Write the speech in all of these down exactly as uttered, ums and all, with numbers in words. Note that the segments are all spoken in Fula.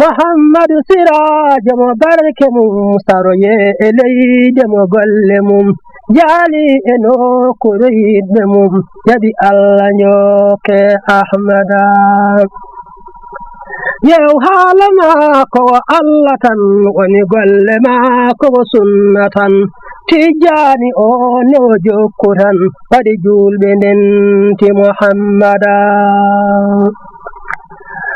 Muhammadu Siraajo mo barke mum saroye e leyde mo golle mum jaali e nokkuure yiɗɓe mum jaɓi Allah njokke Ahmada. Yew haala maako wo Allah tan woni golle maako wo sunna tan. Tijjaani o ne o jokku tan waɗi juulɓe ndenti Muhammada.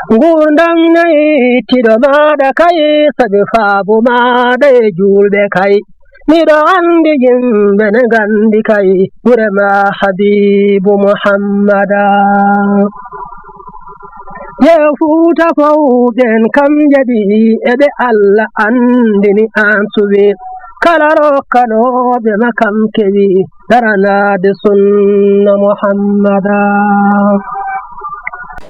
Nguurndam nayi tiɗo maaɗa kay sabi faabu maaɗa e juulɓe kay. Miɗo anndi yimɓe ne nganndi kay gure ma Habiibu Muhammada. Yew Fuuta fow ɓen kam jaɓi eɓe Allah anndini an suɓi kala rokkanooɓe ma kam kewi daranaade sunna Muhammada.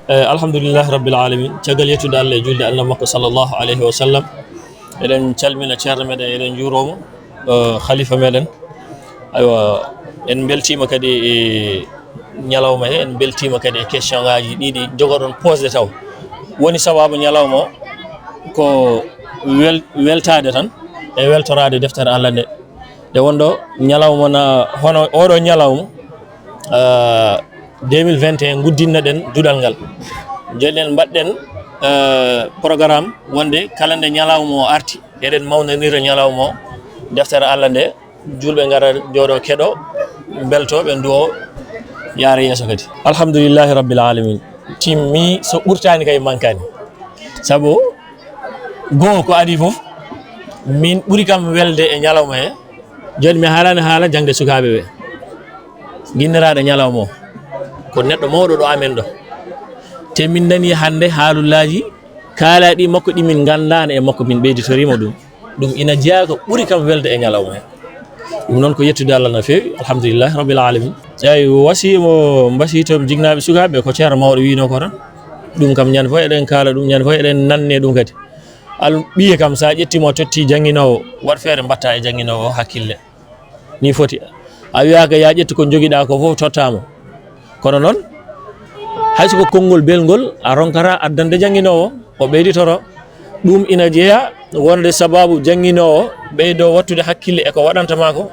Eh, alhamdulillahi rabbil alamin, caggal yettude Allah e julde Allah makko sallallahu alayhi wa sallam, eɗen calmina ceerno meɗen, eɗen juuromo, eh, khalifa meɗen. Aywa, en beltima kadi e ñalawma he, en beltima kadi e question ngaji ɗiɗi jogoɗon posde taw. Woni sababu ñalawma o ko wel- weltade tan e weltorade deftere Allah nde. Nde wonɗo ñalawma na hono oɗo ñalawma, ah, deux mille vingt et un guddinno ɗen duɗal ngal. Jooni en mbaɗɗen, eh, programme wonde kala nde ñalawma o arti eɗen mawnanira ñalawma o deftere Allah nde, julɓe ngara jooɗo keɗo belto ɓe duwo yaara yeeso kadi. Alhamdulillahi rabbil alamin, timmi so ɓurtani kay mankani. Sabu goo ko adi fof min ɓuri kam welde e ñalawma he. Jooni mi haalani haala jangde sukaaɓe ɓe, ginniraaɗo ñalawma o ko neɗɗo mawɗo ɗo amen ɗo, te min nani hannde haalullaaji kaalaaɗi makko ɗi min nganndaano e makko, min ɓeyditoriima ɗum. Ɗum ina jeyaa ko ɓuri kam welde e ñalawma he. Ɗum noon ko yettude Allah no feewi, alhamdulillahi rabbil alamin. Eyi, wasiya mo mbasiytooɓe jinnaaɓe sukaaɓe ko ceerno mawɗo wiino ko tan. Ɗum kam ñande fof eɗen kaala ɗum, ñande fof eɗen nanne ɗum kadi. Al ɓiye kam sa ƴetti mo totti jannginoowo, waɗ feere mbatta e jannginoowo o hakkille. Ni foti. A wiyaaka ya ƴettu ko jogiɗa ko fof totta mo. Kono noon, hay so ko konngol belngol a ronkata addande jannginoowo o ɓeyditoro. Ɗum ina jeyaa wonde sababu jannginoowo ɓeydo wattude hakkille e ko waɗanta ma ko.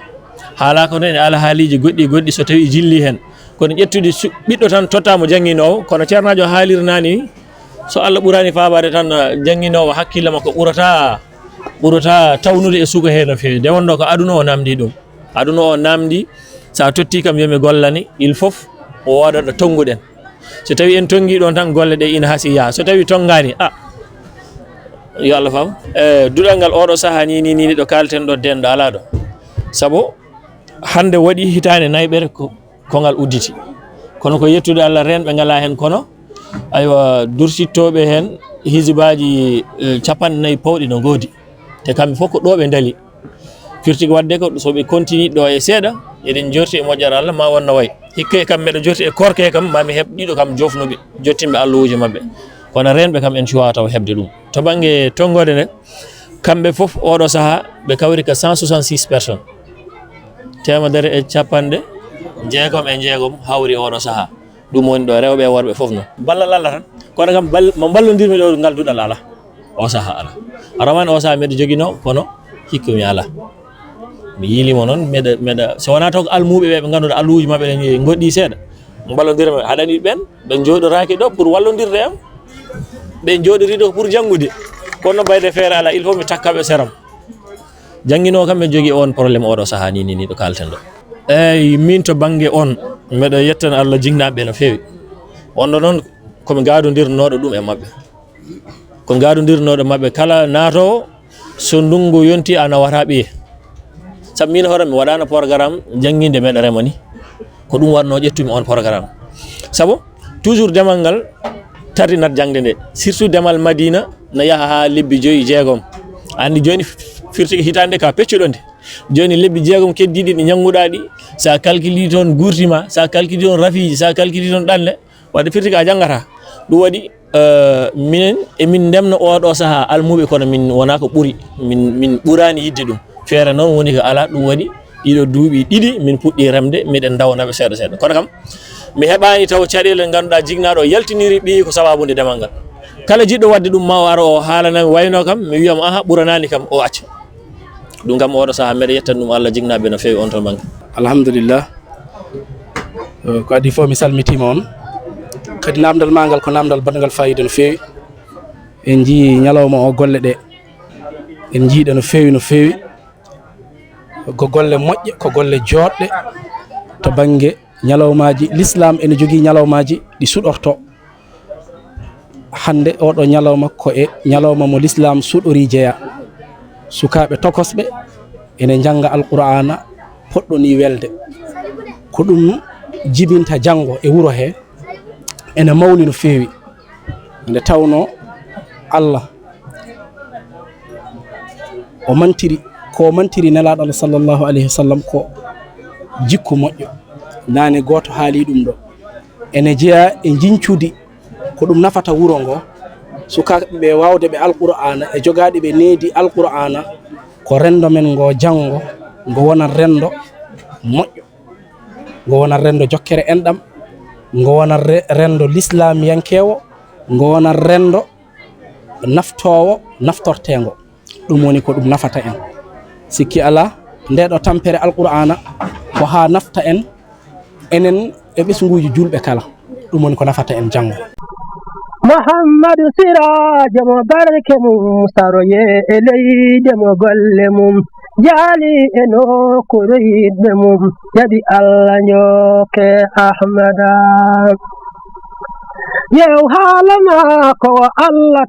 Haala ko noon e alhaaliiji goɗɗi goɗɗi so tawi jilli heen. Kono ƴettude su- ɓiɗɗo tan totta mo jannginoowo, kono ceernaajo haalirnani ni, so Allah ɓurani faabaade tan, jannginoowo hakkille makko ɓurata, ɓurata tawnude e suka he no feewi. Nde wonno ko aduna o namdi ɗum. Aduna o namdi, sa totti kam yomi gollane, il fof o wooda ɗo tonnguɗen. So tawi en tonngi ɗon tan golle ɗe ina hasi yaha. So tawi tonngani, a, yo Allah faaw. E, duɗal ngal oɗo saha ni, ni, ni, ni ɗo kalten ɗo denɗo ala ɗo. Sabu hannde waɗi hitaande nayɓere ko, ko ngal udditi. Kono ko yettude Allah, renɓe ngala heen kono, aywa, dursittooɓe heen hizibaaji, e, capanɗe nayi pawɗi no ngoodi. Te kamɓe fof ko ɗo ɓe ndali. Firti ko waɗde ko so ɓe continue ɗo e seeɗa, eɗen jorti e moƴƴere Allah ma won no way. Hikka e kam mbeɗa jorti e korke kam ma mi heɓ ɗiɗo kam jofnuɓe, jottinɓe alluuji maɓɓe. Kono renɓe kam en cuwaa taw heɓde ɗum. To bannge tonngoode nde, kamɓe fof oɗo saha ɓe kawri ko cent soixante-six personnes. Teemedere e capanɗe jeegom e jeegom hawri oɗo saha. Ɗum woni ɗo rewɓe e worɓe fof no. Ballal Allah tan. Kono kam bal-, mo mballondirmi ɗo ngal duɗal ala. O saha ala. Rawane o saha mbeɗa jogino kono hikka mi ala. Mi yiilimo noon mbeɗa, mbeɗa, so wonaa taw ko almuuɓe ɓe, ɓe ngannduɗaa alluuji maɓɓe ɗen ngoɗɗi seeɗa. Mballondirmi haɗani ɓen, ɓe njooɗoraaki ɗo pour wallondirde am. Ɓe njooɗori ɗo pour janngude. Kono bayde feere ala, il faut mi takkaɓe seram. Jannginoowo kam ɓe jogii oon problème oɗo saha ni, ni, ni ɗo kalten ɗo. Eeyi, min to bannge oon, mbeɗa yettana Allah jinnaaɓe ɓe no feewi. Wonno noon ko mi gaadondirnooɗo ɗum e maɓɓe. Ko gaadondirnooɗo maɓɓe kala naatoowo, so ndunngu yonti a nawata ɓiye. Sabu min hoore mi waɗaano programme jannginde meɗa rema ni. Ko ɗum waɗnoo ƴettumi oon programme. Sabu toujours demal ngal tardinat jaŋde nde. Surtout demal Madina na yaha haa lebbi joyi, jeegom. A anndi jooni firti ko hitaande ka peccuɗo nde. Jooni lebbi jeegom keddiiɗi ɗi njannguɗaa ɗi, so a calcule toon guurti ma, so a calcule toon rafiiji, so a calcule toon ɗanle, wadde firti ko a janngataa. Ɗum waɗi, eh, minen emin ndemna oo ɗoo sahaa almuuɓe, kono min wonaa ko ɓuri, min, min ɓuraani yiɗde ɗum. Feere noon woni ko alaa, ɗum waɗi ɗiɗo duuɓi ɗiɗi min puɗɗii remde, miɗen ndawna ɓe seeɗa seeɗa. Kono kam, mi heɓaani taw caɗeele nde ngannduɗaa jinnaaɗo o yaltiniri ɓiyi ko sabaabu nde demal ngal. Kala jiɗɗo waɗde ɗum, ma o ara o haalana mi, waynoo kam, mi wiya mo, "Aha, ɓuranaani kam," o acca. Ɗum kam, oɗo sahaa, mbeɗa yettani ɗum Allah, jinnaaɓe, no feewi on ton bannge. Alhamdulillah. Eh, ko adii fof, mi salmitiima on. Kadi, naamndal maa ngal ko naamndal baɗngal faayiida no feewi. En njiyii ñalawma o golle ɗe. En njiyii ɗe no feewi, no feewi. Ko golle moƴƴe, ko golle jooɗɗe to bannge ñalawmaaji. Lislaam ene jogii ñalawmaaji ɗi suɗortoo. Hannde oɗo ñalawma ko e ñalawma mo lislaam suɗorii jeyaa. Sukaaɓe tokosɓe ene njannga Alqur'aana, poɗɗo nii welde. Ko ɗum jibinta janngo e wuro hee, ene mawni no feewi. Nde tawnoo Allah o mantiri, ko o mantiri Nelaaɗo Allah, sallallahu alayhi wa sallam, ko jikku moƴƴo. Naane gooto haalii ɗum ɗo. Ene jeyaa e njiñcudi ko ɗum nafata wuro ngo, sukaaɓe ɓe waawde ɓe Alqur'aana e jogaaɗi ɓe needi Alqur'aana, ko renndo men ngo janngo, ngo wona renndo moƴƴo, ngo wona renndo jokkere enɗam, ngo wona re-, renndo lislaamiyankeewo, ngo wona renndo naftoowo, naftorteengo. Ɗum woni ko ɗum nafata en. Sikki alaa, ndee ɗo tampere Alqur'aana ko haa nafta en, enen e ɓesnguuji juulɓe kala. Ɗum woni ko nafata en janngo. Muhammadu Siraajo mo barke mum saroye e leyde mo golle mum jaali e nokkuure yiɗɓe mum, jaɓi Allah njokke Ahmada. Yew haala maako o Allah